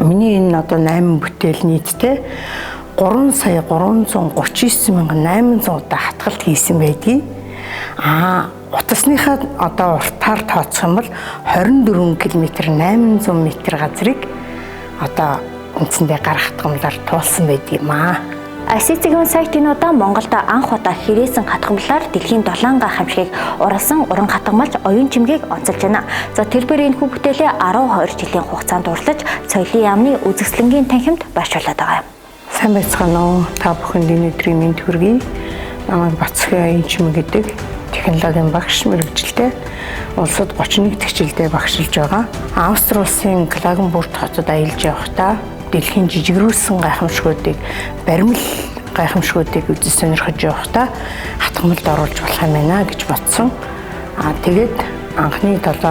Миний энэ одоо 8 бүтээл нийтдээ 3 сая 339 800 удаа хатгалт хийсэн байдгийг. Утасныхаа одоо уртаар тооцох юм бол 24 км 800 м газрыг одоо үндсэндээ гар хатгамлаар туулсан байдаг юм аа. Асицгийн сайт энэ удаа Монголд анх удаа хэрээсэн хатгамлаар дэлхийн долоон гайхамшигыг уралсан уран хатгамалч Оюун Чимгийг онцолж байна. За тэрбээр энэхүү бүтээлээ 12 жилийн хугацаанд урлаж соёлын яамны үзэсгэлэнгийн танхимд байршуулад байгаа юм. Сайн байцгаана уу? Та бүхэнд энэ өдрийн мэнд хүргэе. Намайг Бацхан Оюун Чимэг гэдэг технологийн багш мэргэжилтэй улсад 31 дэх жилдээ багшилж байгаа. Австри улсын Клагенбург хотод аялж явахдаа дэлхийн жижигрүүлсэн гайхамшгуудыг, баримл гайхамшгуудыг үзэж сонирхож явахдаа хатгамалд оруулж болох юм байна гэж бодсон. Тэгээд анхны 7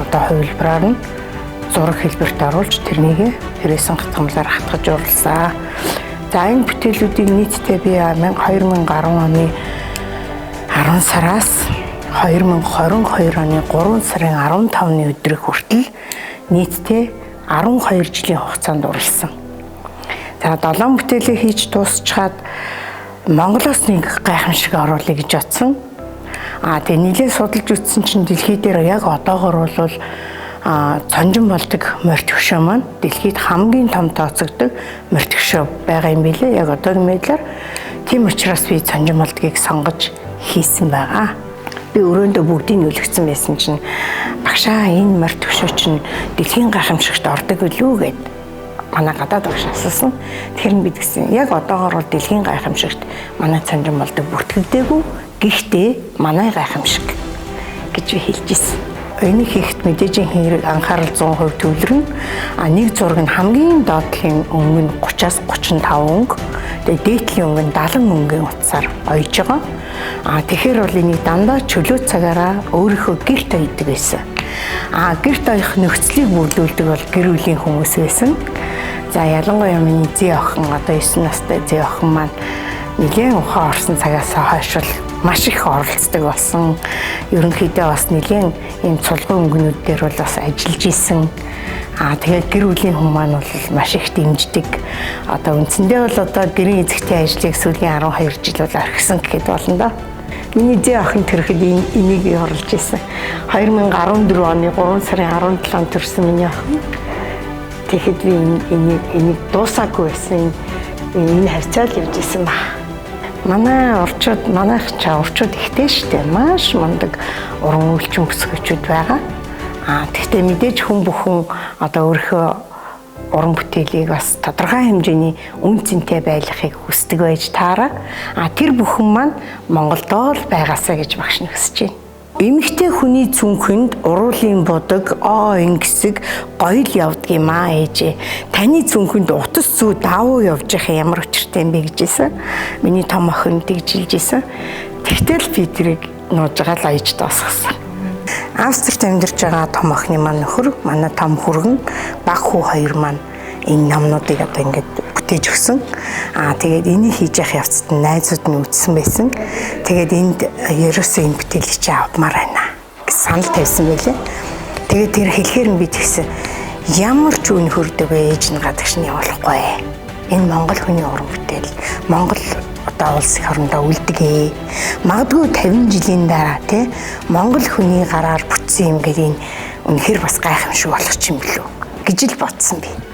одоо хувилбараар нь зураг хэлбэрт оруулж тэрнийг хэрээсэн хатгамлаар хатгаж оруулсан. За энэ бүтээлүүдийг нийтдээ би 2010 оны 10 сараас 2022 оны 3 сарын 15-ны өдрийг хүртэл нийтдээ 12 жилийн хугацаанд уралсан. За 7 бүтээлээ хийж дуусчаад Монголоос нэг гайхамшиг оруулъя гэж бодсон. Тэгээ нэлээд судалж үзсэн чинь дэлхий дээр яг одоогор бол цонжин болдог морь төгшөө маань дэлхийд хамгийн том тооцогддог морь төгшөө байгаа юм билээ. Яг одоогийн байдлаар тийм учраас би цонжин болдгийг сонгож хийсэн байгаа. Би өрөөндөө бүгдийг нүлгцэн байсан чинь багшаа энэ морь төгшөө чинь дэлхийн гайхамшигт ордог билүү гэд манай гадаад багш асуусан. Тэр нь би тэгсэн. Яг одоогор бол дэлхийн гайхамшигт манай цонжин болдог бүртгэгдээгүй. Гэхдээ манай гайхамшиг гэж би хэлж ирсэн. Энийг хийхэд мэдээж хэрэг анхаарал 100% төвлөрнө. Нэг зураг нь хамгийн доотлын өнгө нь 30-аас 35 өнгө. Тэгээ дээдлийн өнгө нь 70 өнгийн утсаар оёж байгаа. Тэгэхээр бол энийг дандаа чөлөө цагаараа өөрийнхөө гэрт оёдог байсан. Гэрт оёх нөхцөлийг бүрдүүлдэг бол гэр бүлийн хүмүүс байсан. За ялангуяа миний зээ охин одоо 9 настай зээ охин маань нэлээд ухаан орсон цагаас хойш бол маш их оролцдог болсон. Ерөнхийдөө бас нэлээд ийм цулгын өнгөнүүд дээр бол бас ажиллаж исэн. Тэгээд гэр бүлийн хүн маань бол маш их дэмждэг. Одоо үндсэндээ бол одоо гэрийн эзэгтэй ажлыг сүүлийн 12 жил бол орхисон гэхэд болно доо. Миний зээ охин төрөхөд энийг оруулж исэн. 2014 оны 3 сарын 17-нд төрсэн миний охин. Тэгэхэд би энийг дуусаагүй байсан. Энэ харьцаал явж исэн ба. Манай орчууд, манайх ч орчууд ихтэй штэ. Маш мундаг уран үйлчин бүсгүүчүүд байгаа. Тэгтээ мэдээж хүн бүхэн одоо өөрийнхөө уран бүтээлийг бас тодорхой хэмжээний үн цэнтэй байлгахыг хүсдэг байж таараа. Тэр бүхэн маань Монголдоо л байгаасаа гэж багш нь хүсэж байна. Эмэгтэй хүний цүнхэнд уруулын будаг, ингэсэг гоёл явдаг юм аа ээжээ. Таны цүнхэнд утас зүү давуу явж явах ямар учиртай юм бэ гэж хэлсэн. Миний том охин тэгж хэлж исэн. Тэгтэл би тэрийг нууж байгаа л аяж дуусгасан. Австрид амьдарч байгаа том охины маань нөхөр, манай том хүргэн, баг хүү хоёр маань энэ номнуудыг одоо ингээд бүтээж өгсөн. Тэгээд энийг хийж явах явцад найзууд нь үзсэн байсан. Тэгээд энд ерөөсөө энэ бүтээлийг чи авмаар байна гэж санал тавьсан байлээ. Тэгээд тэр хэлэхээр нь би тэгсэн. Ямар ч үн хөрдөг ээж нь гадагш нь явуулахгүй. Энэ Монгол хүний уран бүтээл. Монгол одоо улс орондоо үлдэг ээ. Магадгүй 50 жилийн дараа тий Монгол хүний гараар бүтсэн юм гэдэг энэ үнэхээр бас гайхамшиг болох юм билүү гэж л бодсон би.